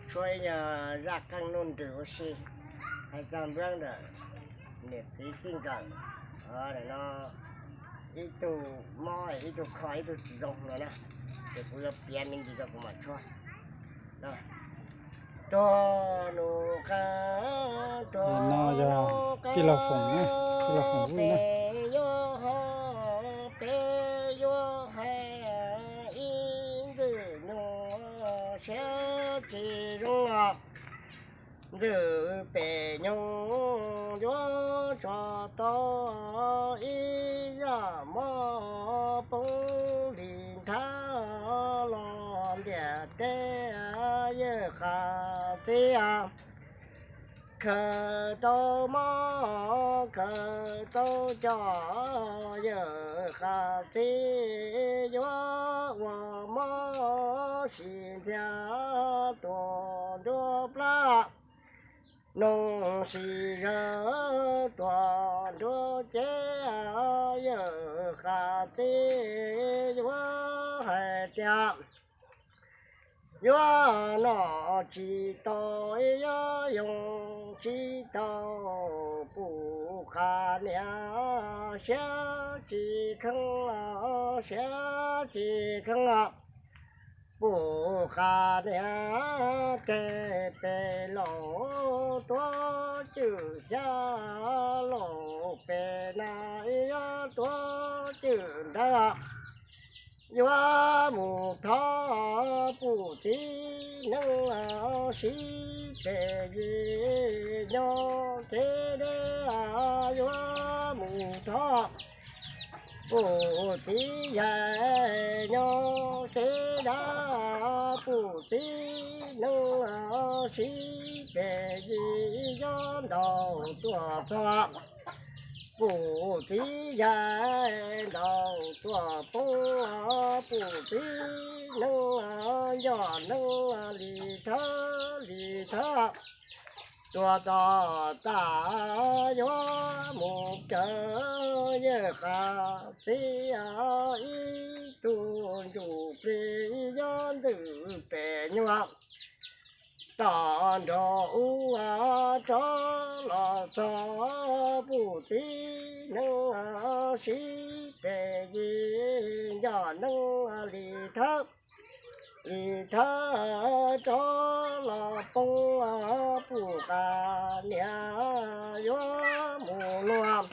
Tshuab ib nyuag zaj qeej nuj nrws ua si, hais txog npuab ntawm niam txiv txij nkawm, no ib tug mob ib tug kho ib tug tsis zoo no na, ces kuv yuav piav me ntsis rau kuv mam tshuab. Rog nus qab, rog nus qab, peb yuav hais, peb yuav hais ib ntxwg nyuag siab tsis zoo os. Ntxwg pem nyoog yuav tso tau ib zaj mob poob li nthab los ntiaj teb, yawg qas txib khaws tau mob khaws tau coj, yawg qas txib yuav ua mob sis ntxhiab tuaj nruab plab, noog sis zawg tuaj nruab cev, yawg qas txib yuav hais tias yuav noj tsis tau, yuav yoo tsis tau, pum qas niam siab tsis kheev, siab tsis kheev, pum qas niam tes pem laus tuav cwm xya, laus pem na yuav tuav cwm ntawd. Yuav mus thov pum txiv neej sib pem yig nyob kev deb, yuav mus thov pum txiv yawg nyob kev dab, pum txiv neej sib pem yig yuav ntaus tuaj txog, pum txiv yawg ntaus tuaj poob, pum txiv neej nco neej li thawb li thawb. Tuaj txog tas yuav mus raws yawg qas txib ib tug ntsuj plig yuav ntws pem nyuag tom nrog ub rov los txog, pum txiv neej sib pem yig nco neej li thawb li thawb rov los poob, pum qas niam yuav mus luag.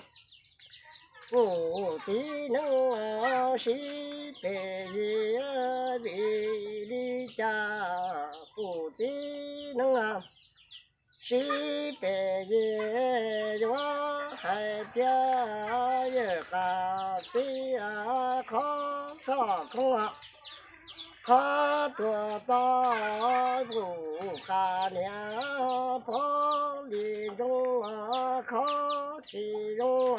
Pum txiv neej sib pem yig vim li cas, pum txiv neej sib pem yig yuav hais tias yawg qas txib qhov txoj khoob, qhov tuag tau, pum qas niam poob li ntsoov, qhov tsis zoo,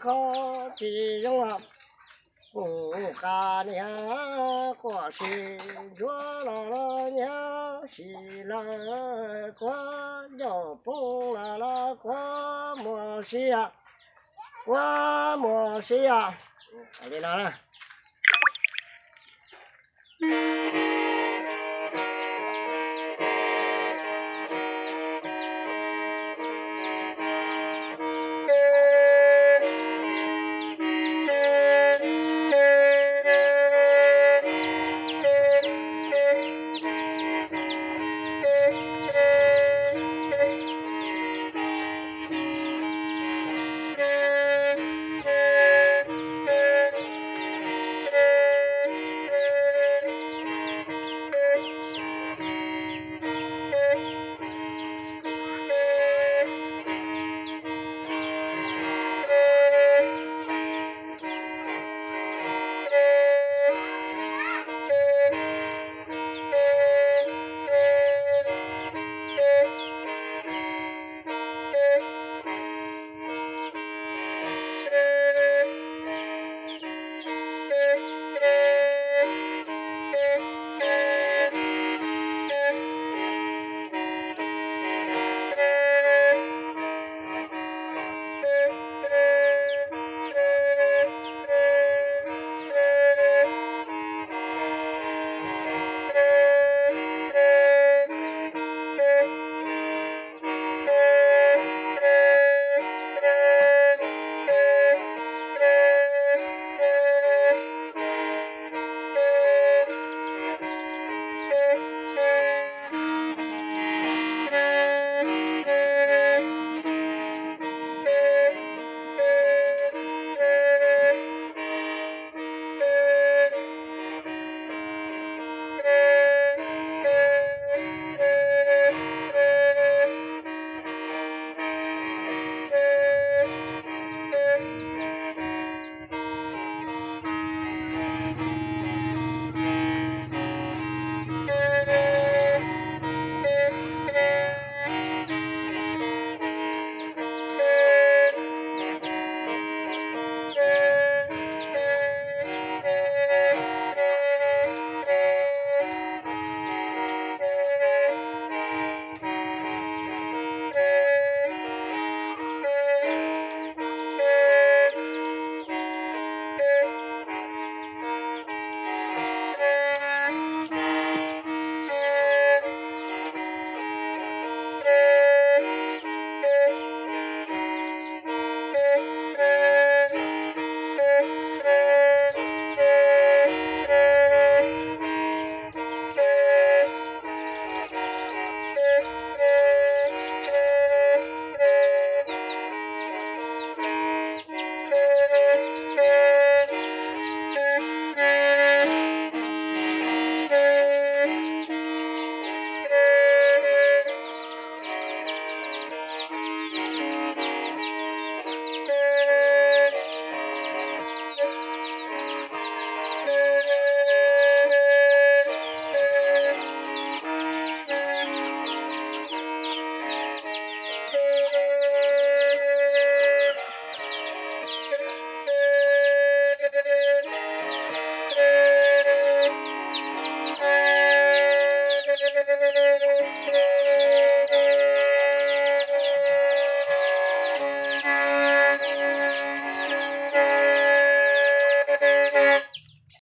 qhov tsis zoo, pum qas niam quaj sis ntsuav los nyiav sis lawm, kuav ncauj poob los kuav muag siab, kuav muag siab li no na.